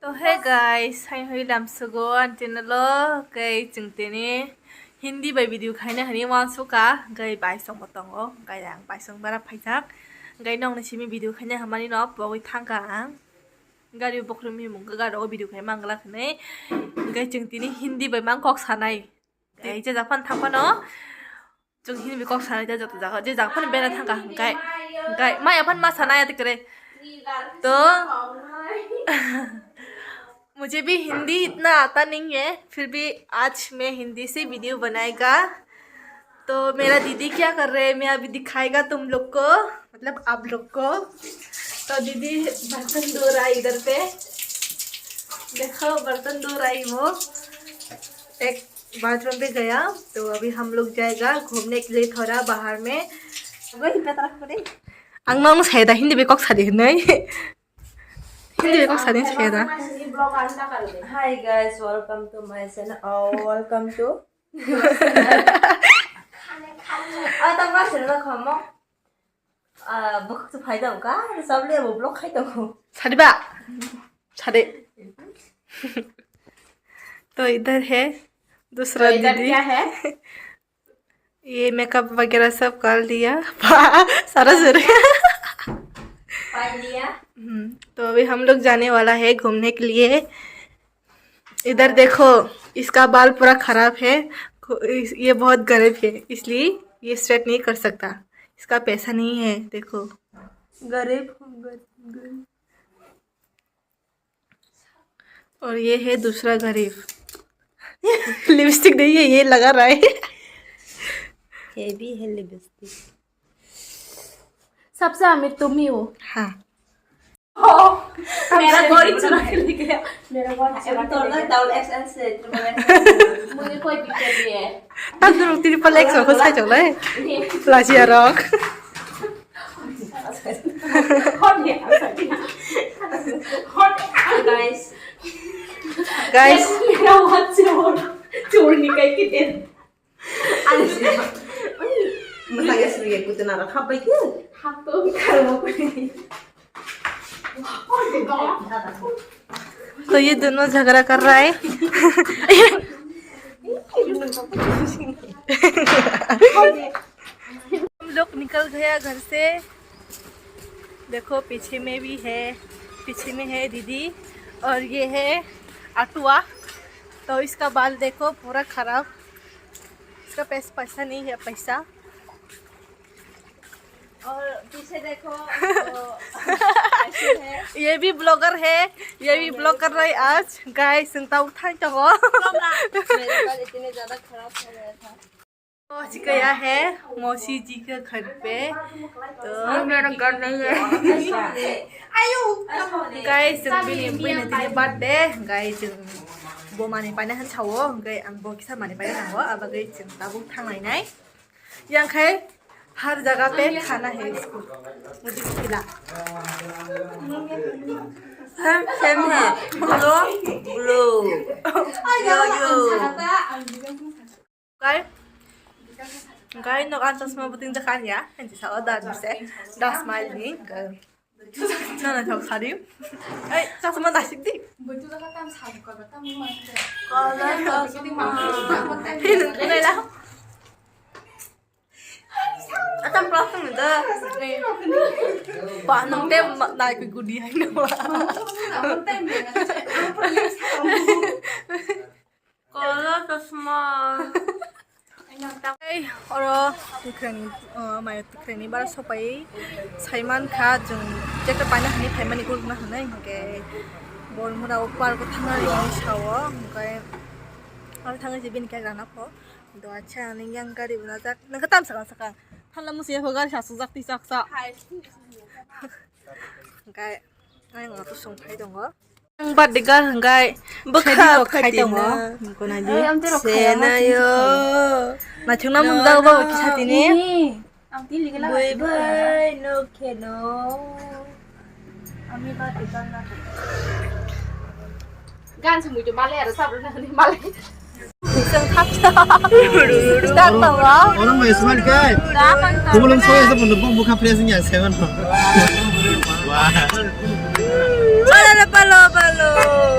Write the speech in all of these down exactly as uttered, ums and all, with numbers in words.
To hey guys, hai hoi lamsugo antinalo kai chwng tini Hindi bai video khaina hani wansukha kai baisong bo tongo kai ang baisong bara phaijak kai nokni simi video khaina hamani no pogwi thangkha ang gari bokhorok mimung gari o video khai mangla khnai kai chwng tini Hindi bai mang kok sanai kai je japan thangphano Chwng Hindi bai kok sanai ta joto jaga, je jaga phano bera thangkha hwnkhe, hwnkhe mai aphano ma sanai ati kre. To मुझे भी हिंदी इतना आता नहीं है, फिर भी आज मैं हिंदी से वीडियो बनाएगा। तो मेरा दीदी क्या कर रहे हैं, मैं अभी दिखाएगा तुम लोग को, मतलब आप लोग को। तो दीदी बर्तन धो रहा है इधर पे, देखो बर्तन धो रही वो। एक बाथरूम भी गया, तो अभी हम लोग जाएगा घूमने के लिए थोड़ा बाहर में। Ang nang saya dah Hindi bai kok sadi hinai. Hindi bai kok sadi saya dah. Hi guys, welcome to my channel. Oh, welcome to. Oh, tama sila na kamo. Ah, bwkhak tu phai da ka, sabli abo block khai da ko. Sadi ba? Sadi. तो इधर है दूसरा तो इधर दीदी। क्या है? ये मेकअप वगैरह सब कर लिया। सारा जरूर। कर लिया। हम्म, तो अभी हम लोग जाने वाला है घूमने के लिए। इधर देखो, इसका बाल पूरा खराब है। खु-, इस-, ये बहुत गरीब है, इसलिए ये स्ट्रेट नहीं कर सकता। इसका पैसा नहीं है। देखो, गरीब, गरीब, गरीब। और ये है दूसरा गरीब। लिपस्टिक नहीं है, ये लगा रहा है। ये भी है लिपस्टिक। सबसे अमीर तुम ही हो। हाँ। मेरा गोरी चुरा के ले गया। मेरा गोरी चुरा के ले गया। डबल एक्सएल से ट्रिपल एक्सएल। मुझे कोई दिक्कत नहीं है। Tang dulu triple X rok sai jolai. Lasia rok. Guys. Guys. मेरा बहुत चोर, चोर निकाल के दे। Ano siya? Ay, masaya siya ko ito na nakapay ko. Hato. तो ये दोनों झगड़ा कर रहा है। हम लोग निकल गया घर से। देखो पीछे में भी है, पीछे में है दीदी और ये है अटुआ। तो इसका बाल देखो पूरा खराब, इसका पैस-, पैसा नहीं है पैसा। और पीछे देखो, तो ऐसे है। ये भी ब्लॉगर है, ये भी ब्लॉग कर रहा है आज। गाइस, सुनता उठाई तो हो। मेरे बाल इतने ज्यादा खराब हो गया था। पहुंच गया है मौसी जी के घर पे। तो मेरा घर नहीं है। गाइस, जों बिनि, बिनि दिनै birthday। गाइस, जों bo manwi paina han sao, hwnkhe ang bo kisa manwi paina nango, abo bagwi chwng tabuk thanglainai. Yang khai har jaga pe khana hai isko. Mujhe khila. Same, same hai. Blue, blue. Yo, yo. Kai, kai nok ang chasma buting jakan ya, ang chisa o dan se, das smile ni, kai. No, no, thok sari. Ai, chasma dasik di. Butu jaga tam sabu ka tam ma. Kala chasma. Hin, kunai la. Atam plastic ni da. Pa nang te nai ku gudi hai no. Kala chasma. Ei, oro twkhrani, uh, mai twkhrani bara sopai saiman kha, jwng jekta paina hani phaimani gurukna hwnwi, hinkhe bol mura o park o thangnani hinwi sao, hinkhe oro thangwi se bini khe rana kho. Do acha ani yang gari bo najak, nang khe tam sakang sakang thanla musi yapho gari sasuk jak twi chaksa. Hinkhe ani uansuk song phai tongo. Ang birthday girl hwnkhe bwkha ready rok khai tongo. Nukuna di. Senayo. Naithokna mwngjak bo kisa tini. Bui bai no kheno. Gan simi to male aro sabro na ni male. Chwng thap. Start tongo. Ono mo smart kai. Kubulung soya sa pun bong bukha fresh nya seven. Wah. Palo, palo, palo.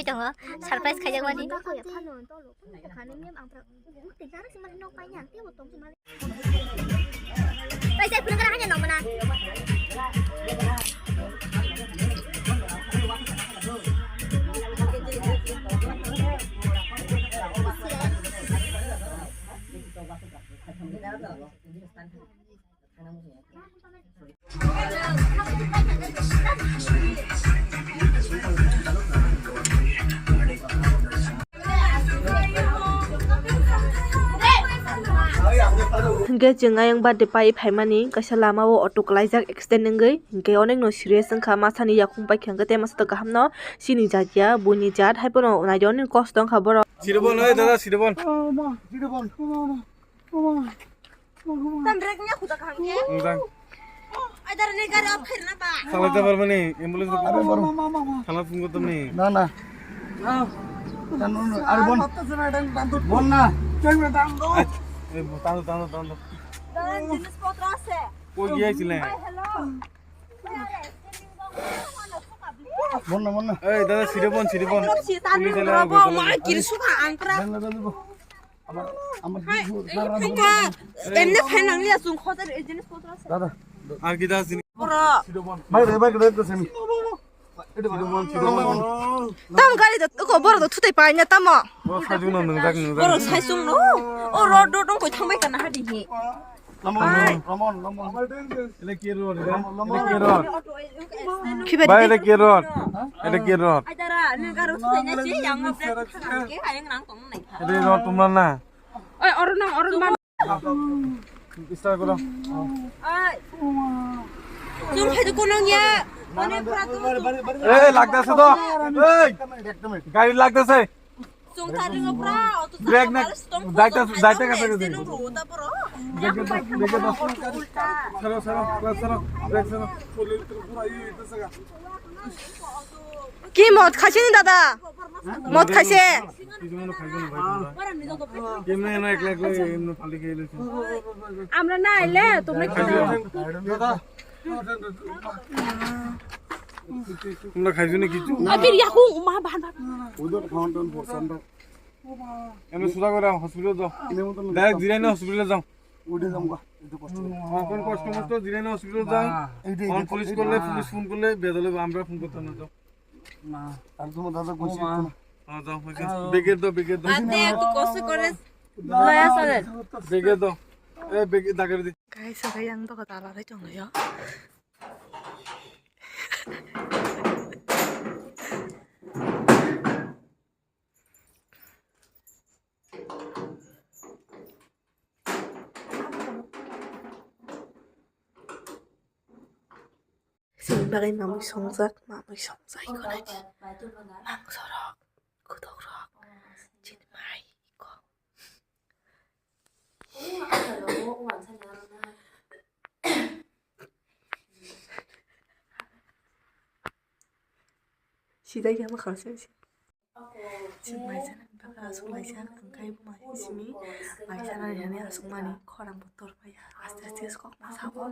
oi tongo, surprise khaijakmani. Paisa phunukra hanya nongmana. Hinkhe chwng ayang birthday pai phaimani kaisa lama o auto kwlaijak accident wngwi, hinkhe onekno serious wngkha, masani yakung paikha, hinkhe tei masa kaham no sini jat ya, buini jat hai phano naidi onekno kosto wngkha borok. Siribon, oi dada, siribon. Tam rek nya khuda khang ke. Mojang. Ai dar ne gari off khair na ba. Salai ta parmani, ambulance ko. Thala phone ko tumni. Na, na. Tan, no, no. Are bon. Bon na. Ai, eh, tando, tando, tando. Dan jinis potro ase. Koi giya sile. Ai, hello. Bon na, bon na. Ei, dada, siribon, siribon. Police ala, ma kiri suka angkra. Dan, dan, dan, dan. Amar, amar. Hai, eh, hai ka. Emne phainang liya sung khojar, eh, jinis potro ase. Dada. Ar ki das din. Boro. Bai, bai, bai, bai, semi. Tam gari do, ko boro do thutai pai na tamo. Boro sai jung no nung jak, nung jak. Boro sai jung no. O road, road koi thangbai kana hadi hi. Lamon, lamon, lamon. Ele ki road, ele ki road. Khiba bai, de. Ele ki road. Ele ki road. Ai dara, ne garo thutai na si, yang mo brek thang ke, ayang nang tong nai. Ele road tumra na. Oi, oro nang, oro man. Start koro. Ai. Chwng khai de konong ya. Mane pura tu. Ei, lagdase to. Ei. Gari lagdase. Chwng khai ringo pura. Auto brake na. Daita, daita ka sa. Saro, saro, saro. Brake saro. Ki mod khaisini dada? Mod khaise. Kemne eno ekla ekla emne pali khe lesi. Amra na aile tumre khana. Tumra khaijuni kichu. Abir yaku ma ban ban. Udot khawan ton porsan da. Emne suda kore hospital do. Direct Jirani hospital jao. Ude jao ga. Ekটু কষ্ট. Kon kosto mosto Jirani hospital jao. Kon police korle, police phone korle bedole amra phone kortam na jao. Ar tuma dada gosi. Ha, jao, hoise. Bege do, bege do. Ate, ekটু কষ্ট করে লয়া চলে। Bege do. E, bege dagari di. Guys, sakai yang to kata lalai chong yo. Chini bagwi mamwi songjak, mamwi songjak ikhwnaidi. Mangsorok, kudokrok, chini mai ikho. Sidai khe ma khalasai se. Chwng maisa nang bagwi aswk laijak, hwnkhe bo maisa simi maisa nani hinwi aswk mani khorang bo tor paiya, aste aste kok ma sabo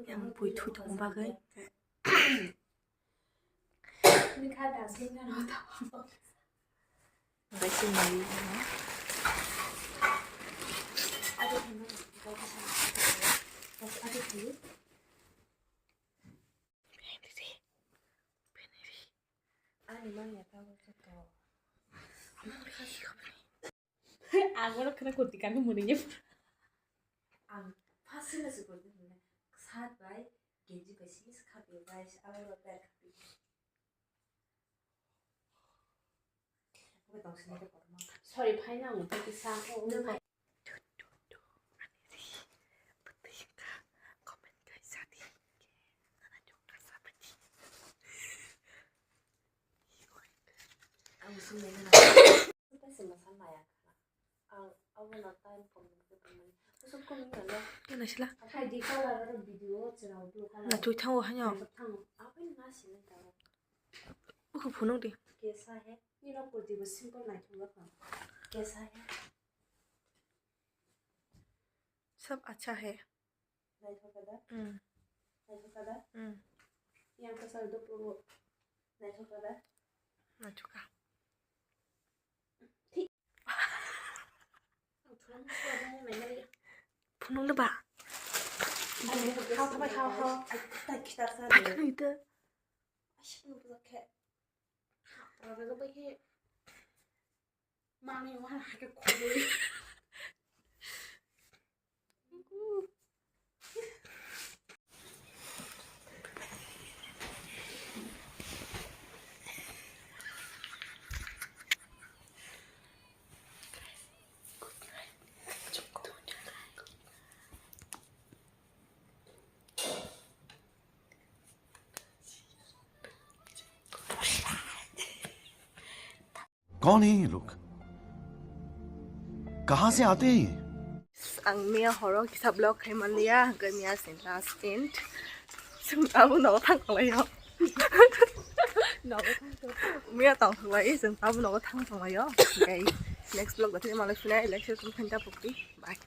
yang bui thwi tongma bagwi. Hwnkhe chwng mai. Ani manya tabuk joto. Ang oro khna kurti kami muni ye. Ang first sila se kurti muni. Shirt bai, genji bai, simi se khapi bai, aro bai khapi. Sorry, phaina ang tei kisa. Naisila. Na twi thango haino. Buku phunuk di. Sab acha hai. Naithok kada? Hmm. Naithok kada? Hmm. Yang kasar do puro. Naithok kada? Naithok ka. Thik. Phunung le ba. Hao thabai hao hao. Ai, tai khitar sa. Ai, khna ita. Ai, sik nung pura khe. Rara ga bai khe. Mami, wah, hai khe khoboi. कौन है ये लोग? कहाँ से आते हैं ये? Ang miya horo kisa vlog khai manliya, hwnkhe miya sin last end. Chwng abo nogo thang tonglaio. Miya tong tonglaio, chwng abo nogo thang tonglaio. Hwnkhe next vlog o thik malai phinai, like, share, comment khaina ta pokdi. Bye.